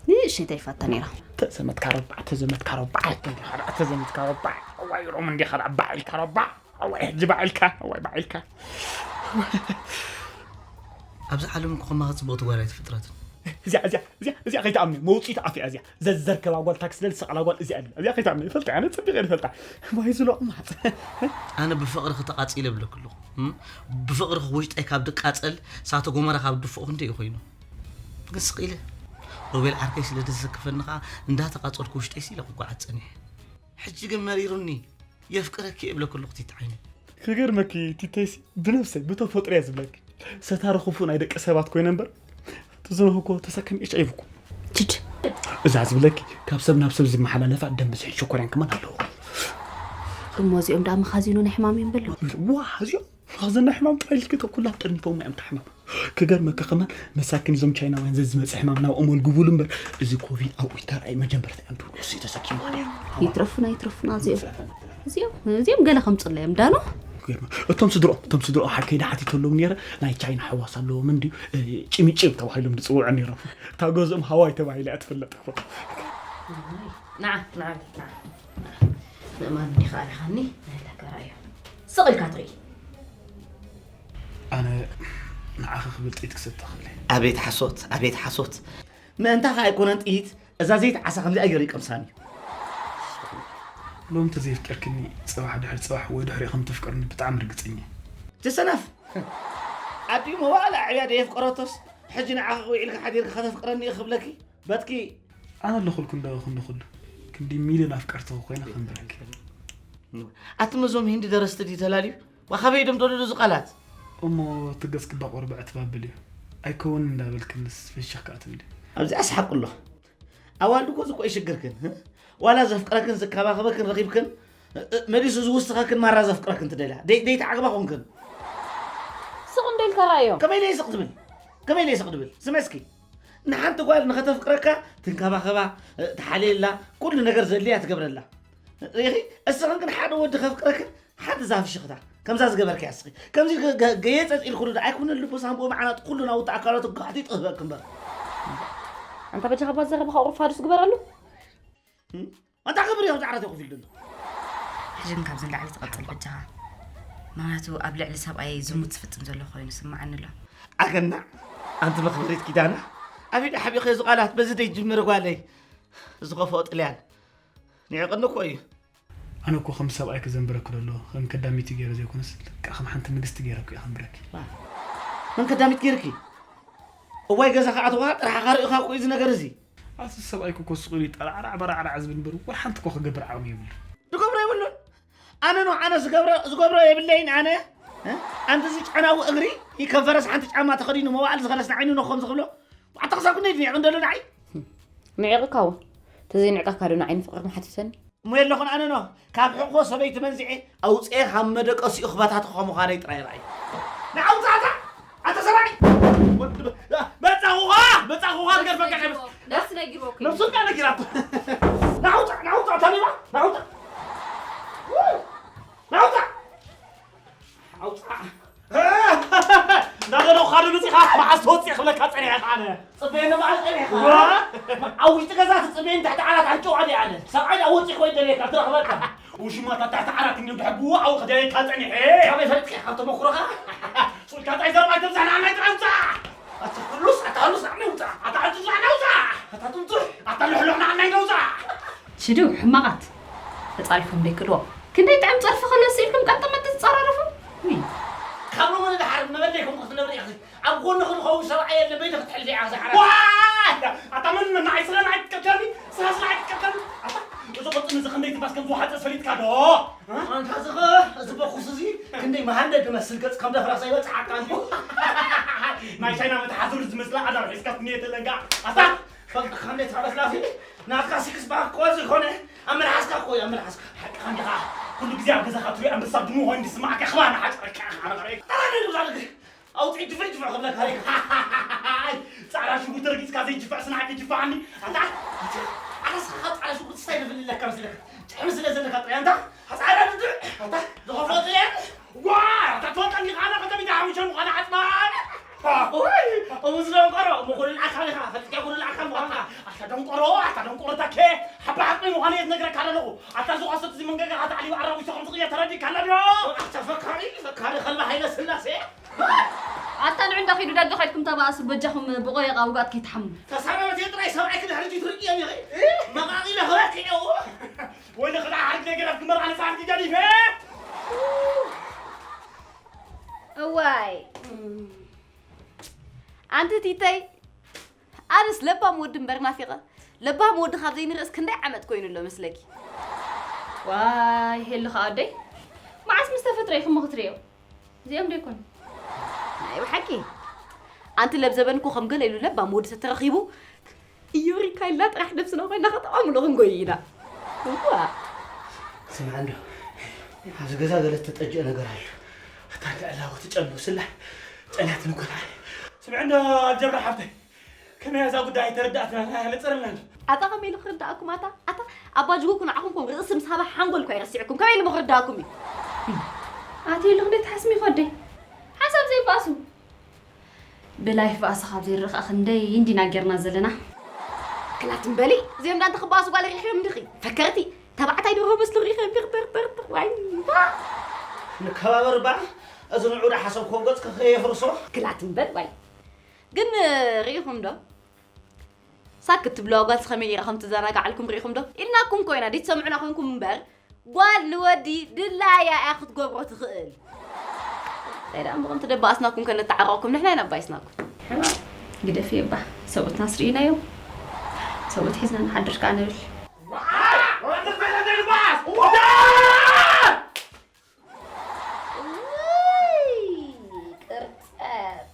ንእሽተይ ይፋታ ነይራ። ተዘመትካ ረባዕ ተዘመትካ ረባዕ እንታይ ዲኻ ደኣ ተዘመትካ ረባዕ። እዋይ ሮም እንዲኻ ደኣ ባዕ ኢልካ ረባዕ። እዋይ ሕጂ ባዕ ኢልካ እዋይ ባዕ ኢልካ። ኣብዚ ዓለም እኮ ከማኻ ጽብቕቲ ጓል ኣይተፈጥራትን። እዚኣ እዚኣ እዚኣ እዚኣ ከይትኣምኒ መውጽኢት ኣፍ እያ እዚኣ። ዘዘርከባ ጓል ታክሲ ለል ሰቐላ ጓል እዚኣ ድላ እዚኣ ከይትኣምኒ ይፈልጣ ኣነ ጸቢቐ እየ ዝፈልጣ። ማይ ዝሎቕ ማጽ። ኣነ ብፍቕርኺ ተቓጺለ እብለኪ ኣለኹ። እም? ብፍቕርኺ ውሽጠይ ካብ ድቃጸል እሳተ ጎመራ ካብ ድፍኦ ክንደይ እዩ ኮይኑ። ግን ስቕ ኢለ ሮቤል ዓርከይ ስለ ዘሰክፈኒ ኸኣ እንዳተቓጸልኩ ውሽጠይሲ ኢለ ክጓዓዝ ጸኒሐ። ሕጂ ግን መሪሩኒ። የፍቅረኪ እብለኪ ኣለኹ ቲቲ ዓይነይ። ክገርመኪ ቲተይሲ ብነብሰይ ብተፈጥሮ እየ ዝብለኪ። ሰታሪ ክፉእ ናይ ደቂ ሰባት ኮይነ እምበር ትዝነኹ እኮ ተሰከም ኤች ኣይቪ እኮ። ችድ። እዛ ዝብለኪ ካብ ሰብ ናብ ሰብ ዝመሓላለፋ ደም ብዝሕን ሽኮርያን ከማን ኣለዎ። እሞ እዚኦም ደኣ መኻዚኖ ናይ ሕማም እዮም በሉ። ዋ እዚኦም መኻዝኖ ናይ ሕማም ጥራይ ኢልኪ ተኩላ ጠርኒፎም እዮም ሕማም። ክገርመኪ ከማን መሳኪን እዞም ቻይናውያን ዘዝመፀ ሕማም ናብኦም ወልግቡሉ እምበር እዚ ኮቪድ ኣብኡ ይተራእይ መጀመርታ እዮም ትብሉ እሱ ተሰኪሙ ማለት እዩ። ይትረፉና ይትረፉና እዚኦም እዚኦም እዚኦም ገለ ከምፅላ እዮም ዳኖ። ይገርም። እቶም ስድርኦም እቶም ስድርኦም ሓደ ከይደ ሓቲተሎም ነይረ ናይ ቻይና ሕዋስ ኣለዎም እንድዩ እ፣ ጭምጭም ተባሂሎም ዝፅውዑ ነይሮም። እታ ገዝኦም ሃዋይ ተባሂላ እያ ትፍለጥ። ንዓ ንዓ ንዓ ምእማን እንዲኻ ኣሪኻኒ ናይ ለካ ራእዮ ስቕ ኢልካ ትርኢ። ኣነ ንዓኺ ክብል ጥይት ክሰቲ እኽእል እየ። ኣቤት ሓሶት፣ ኣቤት ሓሶት። ምእንታኻ ኣይኮነን ጥይት፣ እዛ ዘይት ዓሳ ከምዚኣ ገይሩ ይቀምሳኒ። ሎሚ ተዘይፍቀርክኒ፣ ጽባሕ ድሕሪ ጽባሕ ወይ ድሕሪኡ ከም ተፍቅርኒ ብጣዕሚ ርግጸኛ እየ። ትሰነፍ! ኣዲኡ መዋእለ ኣዕብያ ደየፍቀረቶስ፣ ሕጂ ንዓኺ ውዒልካ ሓዲርካ ከተፍቅረኒ እየ ክብለኪ? በትኪ! ኣነ ኣለኹልኪ እንዶ ክንዲ ኩሉ። ክንዲ ሚልዮን ኣፍቀርቲ ኮይና ከንብረኪ። ኣቲ መዞም ሂንዲ ደረስቲ ድዩ ተላልዩ? ዋ ካበይ ድም ተወለዱ እዚ ቃላት? እሞ ትገስ ክባ ቆርበዐ ትባብል እዩ። ኣይከውንን እንዳበልክንስ ፍሽኽ ከኣ ትብሊ። ኣብዚኣስ ሓቁ ኣሎ። ኣዋልድ እኮ እዚ እኮ እዩ ሽግርክን። ዋላ ዘፍቅረክን ዝከባኸበክን ረኺብክን እ- እ- መሊሱ ዝውስኸክን ማራ ዘፍቅረክን ትደልያ። ደይ- ደይተዓግባ ኮንክን። ስቕ እንዶ ኢልካ ራእዮም። ከመይ ኢለ እየ ስቕ ዝብል? ከመይ ኢለ እየ ስቕ ዝብል? ስመ እስኪ ንሓንቲ ጓል ንኸተፍቅረካ ትንከባኸባ፣ እ፣ ትሓልየላ፣ ኩሉ ነገር ዘድልያ ትገብረላ። ርኢኺ? እስኽን ግን ሓደ ወዲ ከፍቅረክን ሓንቲ ዛፍሽኽታ ከምዛ ዝገበርክያ እስኺ ከምዚ ገ- ገ- ገየፀፅ ኢልኩሉ ዶ ኣይኮነን ልቡ ሳንብኡ መዓናጥ ኩሉ ናውቲ ኣካላቱ ጋሕጢጡ ክህበክ እምበር። ኣንታ በጃኻ ባዛረብኻ ቁርፋዱስ ግበረሉ። ኣንታ ክብሪ እዮም ፃዕራት ኮፍ ኢሉ ዘሎ። ሕጂ ግን ካብዚ ንላዕሊ ትቐፅል በጃኻ። ምክንያቱ ኣብ ልዕሊ ሰብኣይ ዝሙት ዝፍፅም ዘሎ ኮይኑ ስምዓኒ ኣሎ። ኣገና ኣንቲ መኽበሪት ኪዳና ኣበይ ሓቢኸ እዚ ቃላት በዚ ደይ ጅምር ጓለይ ዝኸፍኦ ጥልያን ንዕቕኒ እኮ እዩ። ኣነ እኮ ከም ሰብኣይኪ ዘንብረኪ ዘሎ ከም ከዳሚቲ ገይረ ዘይኮነስ ልክዕ ከም ሓንቲ ንግስቲ ገይረ እኮ እየ ከንብረኪ። መን ከዳሚት ገይርኪ? እዋይ ገዛ ከኣትዋ ጥራሕ ካርእኻ እኮ እዚ ነገር እዚ። ኣቲ ሰብኣይኪ እኮ ስቕ ኢሉ ጠራዕራዕ በራዕራዕ ዝብል እምበር ወላ ሓንቲ እኮ ክገብር ዓቕሚ የብሉ። ዝገብሮ የብሉን። ኣነ ነው ኣነ ዝገብሮ ዝገብሮ የብለይን ኣነ እ? ኣንቲ እዚ ጨናዊ እግሪ ይከፈረስ ሓንቲ ጫማ ተኸዲኑ መዋዕል ዝኸለስ ንዓይኑ ነኾም ዝኽብሎ ኣታ ክሳብ ክንደይ ድንዕቕ እንደሎ ንዓይ ንዒቕካ እውን ተዘይንዕቀካ ዶ ንዓይኒ ፍቕርና ሓቲተኒ እሞ የለኹን ኣነ ኖ ካብ ሕቆ ሰበይቲ መንዚዐ ኣውፅኤ ካብ መደቀሲኡ ክበታትኾ ምዃነይ ጥራይ ርኣይ ንዓውፃእታ ኣተ ሰብኣይ ወዲ በ- መፃኹኻ መፃኹኻ ዝገርፈካ ቀምስ ደስ ነጊርዎ እኮ እዩ። ነብሱካ ነጊራቶ ናውፃ ናውፃ ታሊባ ናውፃ ናውፃ ኣውፃ እንዳገደኹኻ ዶ መፂኻ መዓዝ ተወፅእ ክብለካ ፀኒሐ ከዓነ ፅበየኒ በዓል ፀኒሕኻ ኣብ ውሽጢ ገዛ ትፅበየኒ ትሕቲ ዓራት ኣንጨዋ ድየ ኣነ ሰብዓይ ደኣ ወፂእ ኮይን ደልየካ ትረኽበካ ውሽማታት ትሕቲ ዓራት እንዲዮም ድሕግዎ ኣብኡ ክደልየካ ፀኒሐ ካበይ ፈሊጥካ ካብ ተመክሮኻ ስልካ ታይ ዘረባ ኣይተብዛሕ ንዓናይ ጥራይ ውፃእ ኣቲ ህሉስ ኣታ ህሉስ ንዓናይ ውፃእ ኣታ ዕንጹ ንዓናይ ውፃእ ኣታ ትንጹሕ ኣታ ልሕሉሕ ንዓናይ ነውፃእ ሽዱ ሕማቓት ተጻሪፎም ደይክድዎም ክንደይ ጥዕም ጸርፊ ከሎ ስኢልኩም ቀጠመጥ ትጸራረፉ ውይ ካብ ሎሚ ንድሓር መበለይ ከምኡ ክትነብሪ ኢኺ ኣብ ጎንኺ ዝኸውን ሰብኣይ የለን በይንኺ ክትሕልፊ ኢኺ ዝሓራ ዋይ ኣታ መን መን ንዓይ ስለ ንዓይ ትቀተልኒ ስለ ስለ ንዓይ ትቀተልኒ ኣታ እዚ ቅርጽን እዚ ክንደይ ትባስ ከም ዝወሓጠ ሰሊጥካ ዶ ኣንታ ዝኸ እዚ በኩስ እዚ ክንደይ መሃንደ ዝመስል ገጽ ከም ደፍራሳ ይበጽሓካ እንዲ ናይ ቻይና መተሓዙር ዝመስላ ኣዳር ሒዝካ ትንየ ተለንጋ ኣታ ፈልጥካ እንዴት ተበስላፊ ናትካ ሲክስ ባክ እኮ እዚ ኮነ ኣብ መልሓስካ እኮ እዩ ኣብ መልሓስካ ሓቅኻ እንዲኻ ኩሉ ግዜ ኣብ ገዛኻ ትሪኦ ኣንበሳ ድሙ ኮይኑ ዝስማዓካ ክባ ንሓጭረካ ኣነ ቀረይ ኣውፅኢ ድፍዕ ድፍዕ ክብለካ ሪኢካ ፃዕዳ ሽጉርቲ ረጊፅካ ዘይጅፋዕ ስናዕ ከይጅፋዓኒ ኣታ ኣነስኻ ካብ ፃዕዳ ሽጉርቲ ስታይ ዝፍልለካ መስለካ ጭሕሚ ስለ ዘለካ ጥራይ ኣንታ ፃዕዳ ድፍዕ ኣታ ዝኸፍኦ ጥልያን ዋ ኣታ ትፈልጠኒ ኣነ ከተሚታ ሓሙሽተ ምዃነ ዓፅማ እሙስ ደንቆሮ ምኹንን ኣካል ኢኻ ፈልጥካ ኩንን ኣካል ምዃንካ ኣታ ደንቆሮ ኣታ ደንቆሮ ታኬ ሓባ ሓቅሚ ምዃነ እየ ዝነግረካ ዘለኹ ኣታ ዝቐሰት እዚ መንገጋ ኣታ ዓሊባ ኣራዊቶ ከም ዝቕየ ተረዲእካ ኣለዶ ኣታ ፈካሪ ፈካሪ ከልባ ሃይለ ስላሴ ኣታ ንዑ እንዳ ኺዱ ደገ ኸድኩም ተባእሱ በጃኹም ብቆየቓ ውጋት ከይትሓሙ ተሳረበት እየ ጥራይ ሰብኣይ ክድሕሪት ይትርቅየ ኢኺ መቓቒለ ክበኪ እየው ወይለ ክዳ ሓሪፍ ነገር ኣብ ግመር ኣነሳ ሓንቲ ገዲፈ እዋይ ኣንቲ ቲተይ ኣነስ ለባም ወዲ እምበር ናፊቐ ለባም ወዲ ካብ ዘይንርእስ ክንደይ ዓመት ኮይኑ ኣሎ መስለኪ ዋይ ሄሉ ከዓ ኣደይ መዓስ ምስ ተፈጥረ ኢኹም ክትርእዮ እዚኦም ዶ ይኮኑ ናይ ብሓቂ ኣንቲ ለብ ዘበንኩ ከም ገለ ኢሉ ለባም ወዲ ተተረኺቡ እዮሪካ ኢልና ጥራሕ ነብስና ኮይና ከጠቓምሎ ክንጎይ ኢና እዋ ስምዓ እንዶ ኣብዚ ገዛ ገለ ዝተጠጅአ ነገር ኣሎ እታ እንዳ ዕላቦ ትጨሉ ስላ ጨልያት ንኮና ስምዕ እንዶ ኣልጀብራ ሓፍተይ ከመይ እዛ ጉዳይ ተረዳእትና ነፅረልና እንዶ ኣታ ከመይ ኢሉ ክርዳእኩም ኣታ ኣታ ኣባ ጅጎኩ ንዓኹም ኮም ርእሲ ምስ ሃበ ሓንጎል እኳ ይረሲዕኩም ከመይ ኢሉ ክርዳእኩም እዩ ኣቲ ኢሉ ክንደይ ትሓስሚ ኮደይ ሓሳብ ዘይባእሱ ብላይፍ ባእሲ ካብ ዘይርእ ከዓ ክንደይ እንዲና ጌርና ዘለና ክላት እምበሊ እዚኦም ዳንተ ክባእሱ ጓል ሪሕዮም እንዲኺ ፈከርቲ ተባዕታይ ደርሆ መስሉ ሪሕዮም ብርበርበርበር ዋይ ንከባበር ባ እዚ ንዑ ዳ ሓሰብ ኮንጎፅ ከኸየፍርሶ ክላት እምበል ዋይ ግን ርኢኹም ዶ ሳክት ትብልዋ ጓልሲ ከመይ ጌራ ከም ትዘናግዓልኩም ርኢኹም ዶ? ኢልናኩም እኮ ኢና ደይትሰምዑና ኮንኩም እምበር ጓል ንወዲ ድላያ እያ ክትገብሮ ትኽእል። እንታይ ደኣ እሞ ከምቲ ደባኣስናኩም ከነተዓረቕኩም ንሕና ኢና ኣባይስናኩም። ሕማቕ ግደፍዮ እባ ሰብኡትና ስርኢናዮም ሰብኡት ሒዝና ንሓድር ከኣ ንብል። ውይ ቅርጸት።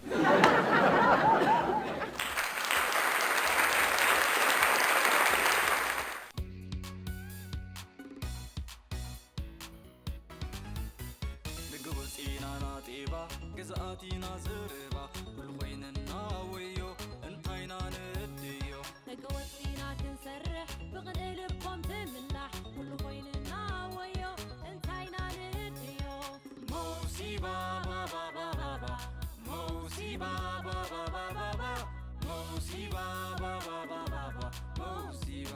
ንግብፂ ኢና ናጤባ ግዝኣት ኢና ዝርባ ኩሉ ኮይንና ወዮ እንታይ ኢና ንእድዮ ንግወፂ ኢና ክንሰርሕ ብቕንኢ ልቦም ትምላሕ ኩሉ ኮይንና ወዮ እንታይ ኢና ንእድዮ መውሲባ ባባባባባ መውሲባ ባባባባባ መውሲባ ባባባባባ መውሲባ።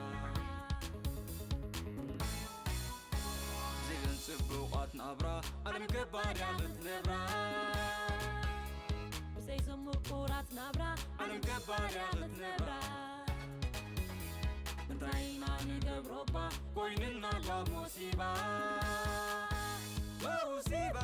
ዘይብን ጽቡቓት ናብራ ዓለም ገባር እያ ክትነብራ። ብዘይ ዝምቁራት ናብራ ዓለም ገባር እያ ክትነብራ። እንታይ ኢና ንገብሮ እባ ኮይንና ኣላ መውሲባ። መውሲባ